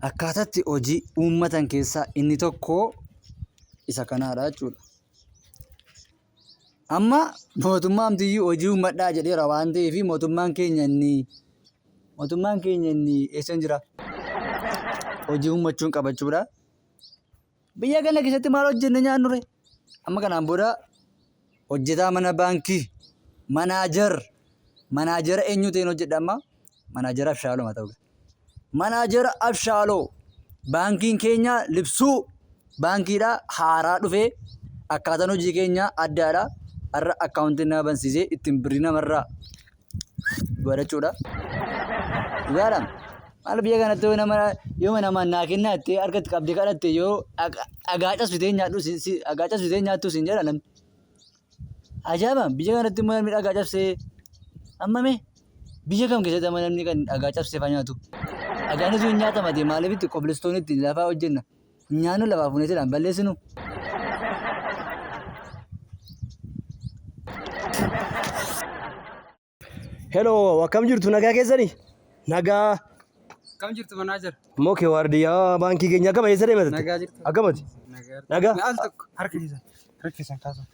Akkaataatti hojii uummatan keessaa inni tokko isa kanaadha jechuudha. Amma mootummaa amtiyyuu hojii uummadhaa jedheera waan ta'eef mootummaan keenya inni mootummaan keenya inni eessa jira? Hojii uummachuun qabachuudha. Biyya kana keessatti maal hojjenne nyaannure? Amma kanaan booda hojjetaa mana baankii manaajar manaajara eenyu ta'een hojjedha amma? Manaajara Abshaaloo haa ta'u. Manaajara Abshaaloo baankiin keenya libsuu baankiidha haaraa dhufee akkaataan hojii keenyaa addaadha. Har'a akkaawuntii nama bansiisee ittiin birrii namarraa godhachuudha. Dhugaadha. Maal biyya kanatti yoo nama yoo nama naa kennaa jettee harkatti qabdee kadhatte yoo dhagaa cabsitee nyaadhu dhagaa cabsitee nyaattu siin jedha namni. Ajaa'iba! Biyya kanatti immoo namni dhagaa cabsee amma mee biyya kam keessatti amma namni kan dhagaa cabsee faa nyaatu? Dhagaan osoo hin nyaatama ta'e maaliif itti kobilistoon itti lafaa hojjenna? Hin nyaannu lafaa fuunee silaa hin balleessinu? Hello, akkam jirtu nagaa keessanii? Nagaa. Akkam jirtu manaajar? Moke waardiyyaa baankii keenya akkam eessa deemate? Nagaa jirtu. Akkamati? Nagaa. Nagaa. Al tokko harka keessan harka keessan kaasaa.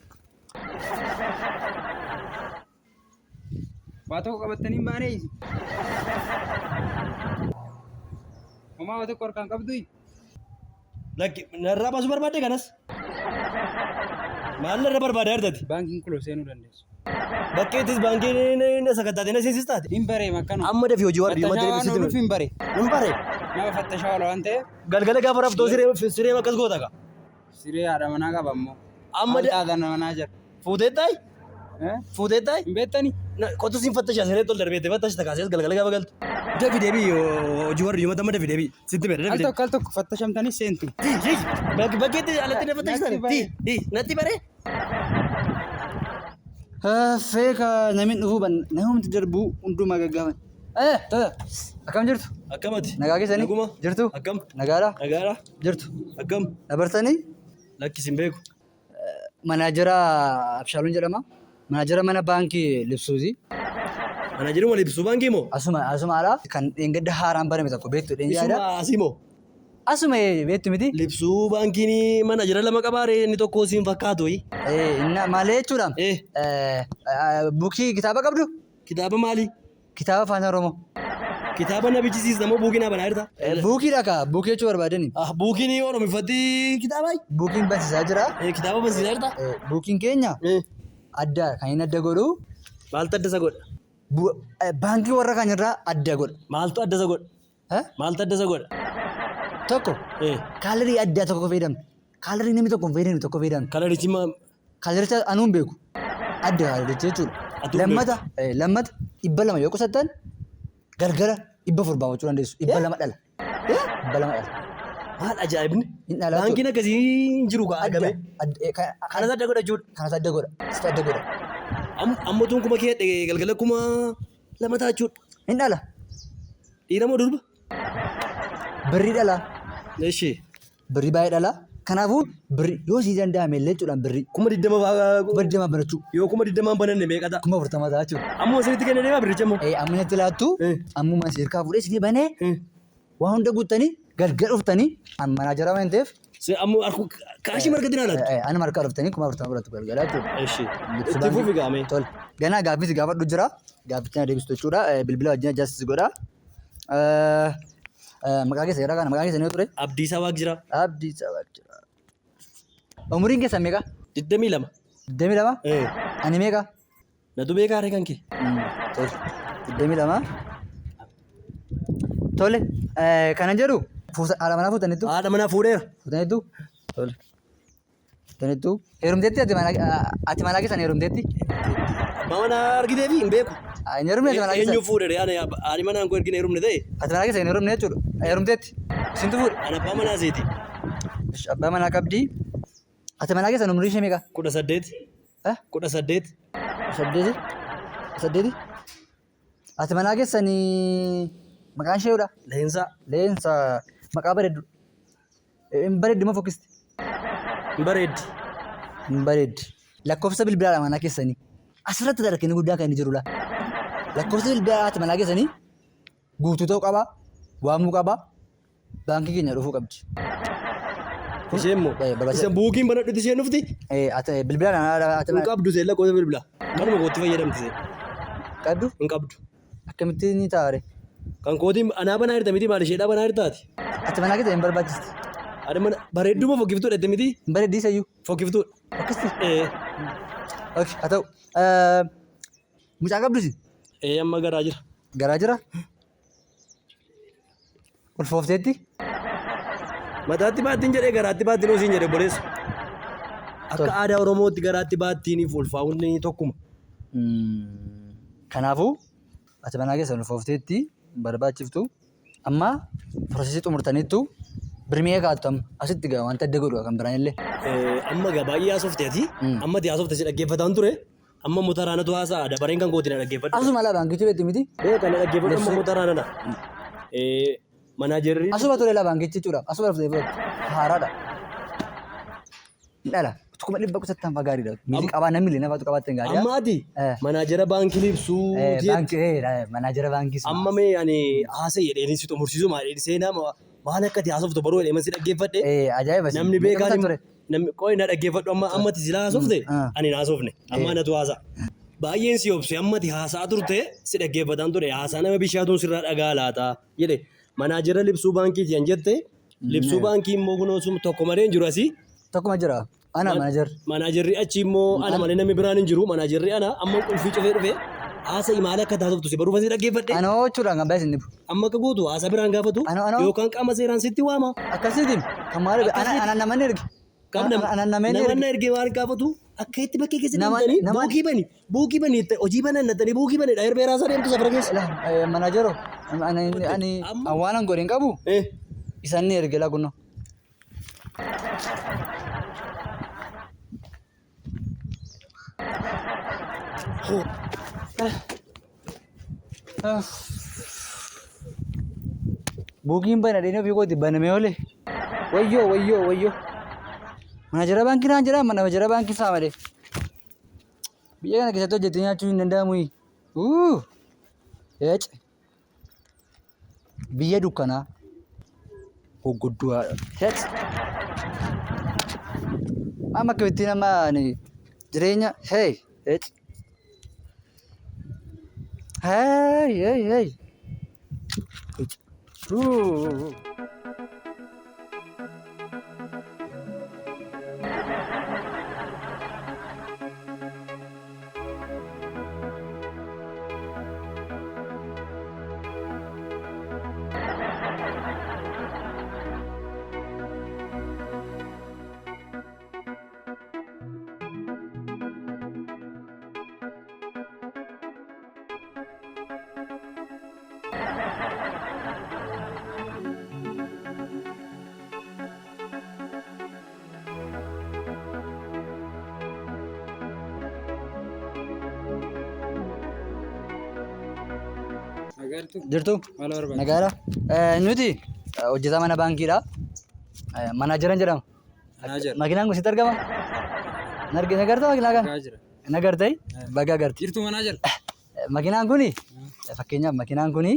Waa tokko qabattanii hin baanee isin. Homaa waa tokko harkaan qabduu? Lakki narraa baasuu barbaadde kanas? Maal narra barbaadaa jirtati? Baankiin kuloo seenuu dandeessu. Bakkeettis baankiin na sakattaatee na seensis taate. Hin bareem akkanuma. Amma dafii hojii waardiyyummaa Fattashaa waan deebisitti ooluuf hin bare. Hin bare. Nama fattashaa oola waan ta'eef Galgala gaafa raftoo siree siree akkas goota kaa. Siree haadha manaa qaba ammoo. Amma Maal taatan manaa jira? Fuuteettaayi? Eh? Fuuteettaayi? Hin beektani? Kottu siin fattashaa siree tol darbeette fattashta kaasee galgala gaafa galtu. Dafi deebii hojii warri yoomata amma dafi deebii sitti beera Al dafi tokko al tokko fattashamtanii seentu. deebii. Bakkeetti alatti na fattashtan. Natti bare. Natti bare. Feeka namni dhufuu ban namumti darbuu hundumaa gaggaafan. Eh, tola. Akkam jirtu? Akkamati? Nagaa keessanii? Naguma. Jirtu? Akkam? Nagaadha? Nagaadha? Jirtu? Akkam? Dabartanii? Lakkis hin beeku. Manaajara Abshaaluun jedhama. Manaajara mana baankii Libsuuti. Manaajeruma Libsuu baankii moo? Asuma asumaadha. Kan dheengadda haaraan baname tokko beektu dheengadda. Isuma asii moo? Asuma beektu miti. Libsuu baankiin manaajara lama qabaaree inni tokko siin fakkaatu. Inna malee jechuudha. Buukii kitaaba qabdu? Kitaaba maalii? Kitaaba Afaan Oromoo. Kitaaba na bichisiista moo buukii naa banaa jirta? Buukiidha kaa buukii jechuu barbaadani. Ah, buukiin Oromiffatti kitaabaa? Buukiin barsiisaa jira. Kitaaba barsiisaa jirta? Buukiin keenya adda kan inni adda godhu Maaltu adda isa godha? baankii warra kaan irraa adda godha. Maaltu adda isa godha? Maaltu adda isa godha? Tokko kaalarii addaa tokko fayyadamna. Kaalarii namni tokko hin fayyadamne tokko fayyadamna. Kalarichi ma Kalaricha anuu hin beeku. Adda kalaricha jechuudha. Atuu hin Lammata lammata 200 yoo qusattan galgala 400 baafachuu dandeessu. 200 dhala. 200 dhala. Maal ajaa'ibni? Hin dhala jechuudha. Baankiin akkasii hin jiru kaa Adda. argame. Adda. Kanas adda godha jechuudha. Kanas adda godha. Situ adda godha. Amma utuun kuma kee galgala 2000 ta'a jechuudha. Hin dhala. Dhiira moo durba? Birrii dhala. Eshi. Birrii baay'ee dhala. Kanaafuu birrii yoo sii danda'ame illee jechuudhaan birrii. 20,000 fa'aa. 20,000 banachuu. Yoo 20,000 bananne meeqa ta'a? 40,000 ta'a jechuudha. Ammuma isinitti kennee deemaa birricha immoo. Amma natti laattu ammuma si harkaa fuudhee isinii banee waa hunda guuttanii galgala dhuftanii an manaajara waan ta'eef. Amma kaashii margatti naa laattu. Ani markaa dhuftanii 40,000 fudhattu galgala jechuudha. Eshi. Itti fufi gaamee. Tole. Ganaa gaaffii si gaafadhu jira. Gaafficha na deebistu jechuudha. Bilbila wajjin adjust godha. Maqaa keessa yeroo kana maqaa keessa ni ture. Abdiisaa Waaqjiraa. Abdiisaa Waaqjiraa. Umuriin keessan meeqa? 22. 22? Ani meeqa? Natu beekaa haree kan kee. Tole. 22. Tole. Kana jedhu haadha manaa fuutaniittu? Haadha manaa fuudheera. Fuutaniittu? Tole. Tanittu heerumteetti ati mana ati manaa keessan heerumteetti? Abbaa manaa argiteefi hin beeku. Hin heerumne ati manaa keessan? Eenyu fuudhe ree ani haadhi manaan koo ergina heerumne ta'e. Ati manaa keessan hin heerumne jechuudha. Heerumteetti. Isintu fuudhe. Ani abbaa manaa seeti. Ish, Abbaa manaa qabdi. Ati manaa keessan umrii ishee meeqa? 18. Eh? 18. Saddeeti? Saddeeti? Ati manaa keessan maqaan ishee yoodha? Leensaa. Leensaa. Maqaa bareeddu. Hin bareeddi moo fokkisti? Hin bareeddi. Hin bareeddi. Lakkoofsa bilbilaa manaa keessanii. Asirratti rakkinni guddaan kan inni jirudha. Lakkoofsa bilbilaa haati manaa keessanii guutuu ta'uu qaba. Waamuu qaba. Baankii keenya dhufuu qabdi. Ishee immoo Eh, barbaachisa. isa buukiin banadhutti isheen dhufti. Eh, ati bilbilaan ati Hin qabdu isheen lakkoofsa bilbilaa. Kanuma kootti fayyadamti isheen. qabdu Hin qabdu. akkamitti ni taare? Kan kootiin anaa banaa jirta miti maal isheedhaa banaa jirtaati. Ati manaa keessa hin barbaachisti. Ani mana bareedduma fokkiftuudha jette miti Hin bareeddii isayyuu. fokkiftuudha. Akkasitti. Eh, Okay, haa ta'u. Eh, Mucaa qabdu isin? eh amma garaa jira. Garaa jira? Ulfoofteetti? Mataatti baattiin jedhee garaatti baattiin hoosiin jedhe obboleessa. Akka aadaa Oromootti garaatti baattiiniif ulfaa'uun tokkuma. Kanaafuu ati manaa keessa ulfoofteetti hin barbaachiftu. Amma piroosesii xumurtaniittu birmee kaattu amma asitti gaa wanta adda godhu kan biraan illee. Amma gaa baay'ee haasofte ati. Amma ati haasofte si dhaggeeffataan ture. Amma immoo taraanatu haasa'a dabareen kan kooti na dhaggeeffadhu. Asuma laa baankichi beektu miti. Beeka na dhaggeeffadhu amma immoo taraanana. Manaajerri Asuma ture laa baankichi jechuudha. Asuma dhuftee fudhattu. Haaraadha. Dhala. Kuma dhibba qusattaan faa gaariidha. Miilli qabaa namni illee nafaatu qabaatte hin gaariidha. amma ati manaajera baankii libsuu jetti. Baankii manaajera baankii sun. Amma mee ani haasa'e jedheen si xumursiisu maal jedheen seenaa maal akka ati haasoftu baruu jedhee si dhaggeeffadhe. Ajaa'iba. Namni beekaan namni qoy na dhaggeeffadhu amma amma ati silaa haasofte Ah. ani hin haasofne amma anatu haasa'a. Baay'een si obse amma ati haasa'aa turte si dhaggeeffataan ture haasaa nama bishaatuun sirraa dhagaa laata jedhe manaajera libsuu baankiiti yan jette libsuu baankii immoo kunoo sun tokko malee hin jiru asii. Tokkuma jira. Ana manaajer. Manaajerri achi immoo ana malee namni biraan hin jiru manaajerri ana amma qulfii cufee dhufe haasa'i maal akka taasiftu si baruuf si dhaggeeffadhe. Ana jechuudhaan kan baay'ee dhibu. Amma akka gootu haasa biraan gaafatu Ano. yookaan qaama seeraan sitti waama. Akkasiitiin kan maal ana namanni erge. Ana namni erge. Namanna ergee waan gaafatu akka itti bakkee keessa deemtanii buukii bani buukii bani hojii banan nattanii buukii bani dha herbee raasaa deemtu safara keessa. Manaajero ani waan an godhe hin qabu isaan ni erge laa kunno. Buukiin bana dheenee ofii kooti banamee oole. Wayyoo wayyoo wayyoo. Manaajera baankii naan jedhaa manaajera baankii isaa malee. Biyya kana keessatti hojjettee nyaachuu hin danda'amu. Eec. Biyya dukkanaa. Gurgudduwaadha. Eec. Amma akkamittiin amma ani jireenya hey eec. Hey hey hey. Eec. Agartu Jirtu? maal barbaaddu? Nagaadha. Nuti hojjetaa mana baankiidha. Manaajeran jedhama. Manaajer. Makiinaan kun sitti argama? Nagarta makiinaa kana? Nagaa jira. Nagartee? Baga agarti. Jirtu manaajer. Makiinaan kuni fakkeenyaaf makiinaan kuni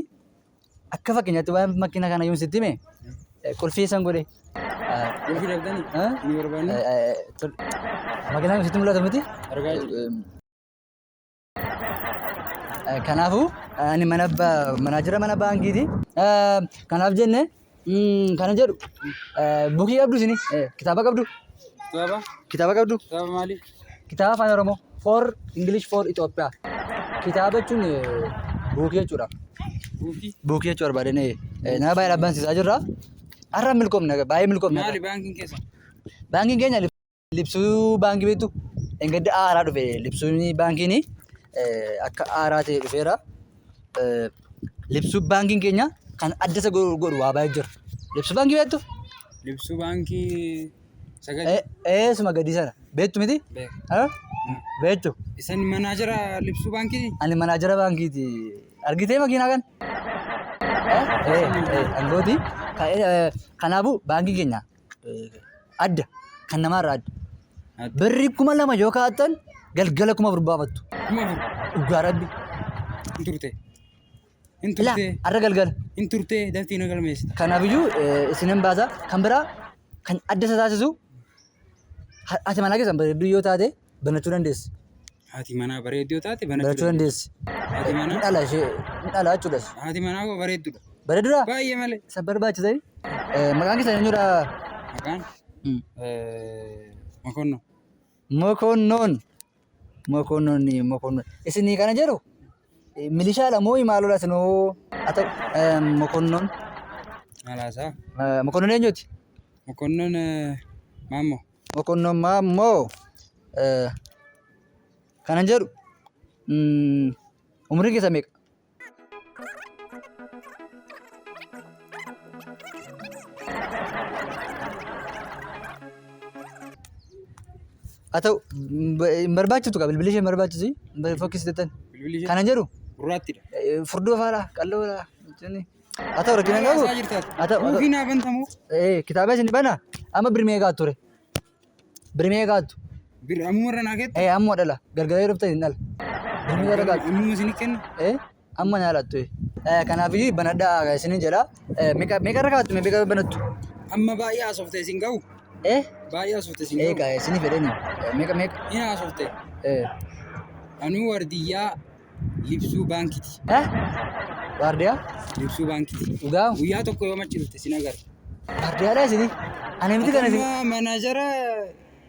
akka fakkeenyaatti waan makiina kana yoon sitti hime qulfii san godhe. Qulfii dhabdanii? Ni barbaanne? Makiinaan kun sitti mul'ata miti? Argaa jira. Kanaafuu ani mana manaajera mana baankiiti. Kanaaf jenne kana jedhu buukii qabdu isini kitaaba qabdu Kitaaba? kitaaba qabdu Kitaaba maali? kitaaba afaan Oromoo for English for Ethiopia kitaaba jechuun buukii jechuudha. Buukii? Buukii jechuu barbaadeen nama baay'ee dhabbansiisaa jirra. Har'a milkoomne baay'ee milkoomne. Maali baankiin keessa? Baankiin keenya libsuu baankii beektu engadda aaraa dhufe libsuun baankiin akka aaraa ta'e dhufeera. Libsuu baankiin keenya kan adda isa godhu waa baay'ee jira. Libsuu baankii beektu? Libsuu baankii sagalee. Eessuma gadi sana beektu miti? Beeka. Beektu. Isin manaajera libsuu baankii? Ani manaajera baankiiti. Argitee makiinaa kana? Angooti. Kanaafuu baankiin keenya adda kan namaarraa adda. Adda. Birrii 2000 yoo kaa'attan galgala 4000 baafattu. 4000 Dhugaa rabbi. Hin turte. Hin Ilaa turtee. har'a galgala. Hin turtee daftii na galmeessita. Kanaafiyyuu isinan baasa. Kan biraa kan adda isa taasisu haati manaa keessan bareedduu yoo taate banachuu dandeessi. Haati manaa bareedduu yoo taate banachuu Banachuu dandeessi. dandeessi. Haati Hin manaa dhala ishee hin dhala jechuudha. haati manaa koo bareedduudha. Bareedduudha? Baay'ee malee. Isa barbaachisa. Maqaan keessan eenyudha? Maqaan Mokonno. Mokonnoon. Mokonnoon Mokonnoon. Isin kana jedhu milishaadha moo maalodha isinoo? Haa ta'u Mokonnoon. Malaasaa. Mokonnoon eenyuti? Mokonnoon Maammoo. Mokonnoon Maammoo. Kanan jedhu umriin keessan meeqa? Haa ta'u hin barbaachisu kaa bilbilli ishee hin barbaachisu fokkisiitettan. Bilbilli ishee Kanan jedhu gurraattidha. furdoo fa'aadha qal'oodha. Haa ta'u rakkina hin qabu. Haasaa jirtaati. Haa ta'u haa ta'u. Buufiin haa bantamu. Kitaaba isin bana amma birmee gaattu ture. Birmee gaattu. Bir ammuma irra naa keetta. Amma dhala galgala yeroo dhuftan hin dhala. Birmee gara gaattu. Ammuma isin kenna. Amma naa laattu. Kanaafiyyuu banadhaa isinin jedha. Meeqa irra kaattu meeqa banattu? Amma baay'ee haasofte isin ga'u. Baay'ee haasofte isin ga'u. Egaa isinii fedhani. Meeqa meeqa? Hin haasofte. Anuu wardiyyaa Libsuu baankiiti. Waardiyaa? Libsuu baankiiti. Dhugaa? Guyyaa tokko yoo machi dhufte sin agarra. Waardiyaadha isinii? Ana miti kan isin Amma manaajara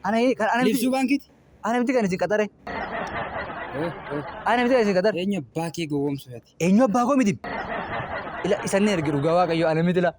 ana kan ana miti Libsuu baankiiti. ana miti kan isin qaxare. Ana miti kan isin qaxare. Eenyu abbaa kee gowwoomsu ati? Eenyu abbaa koo miti? Ila isan erge dhugaa Waaqayyo ana miti la.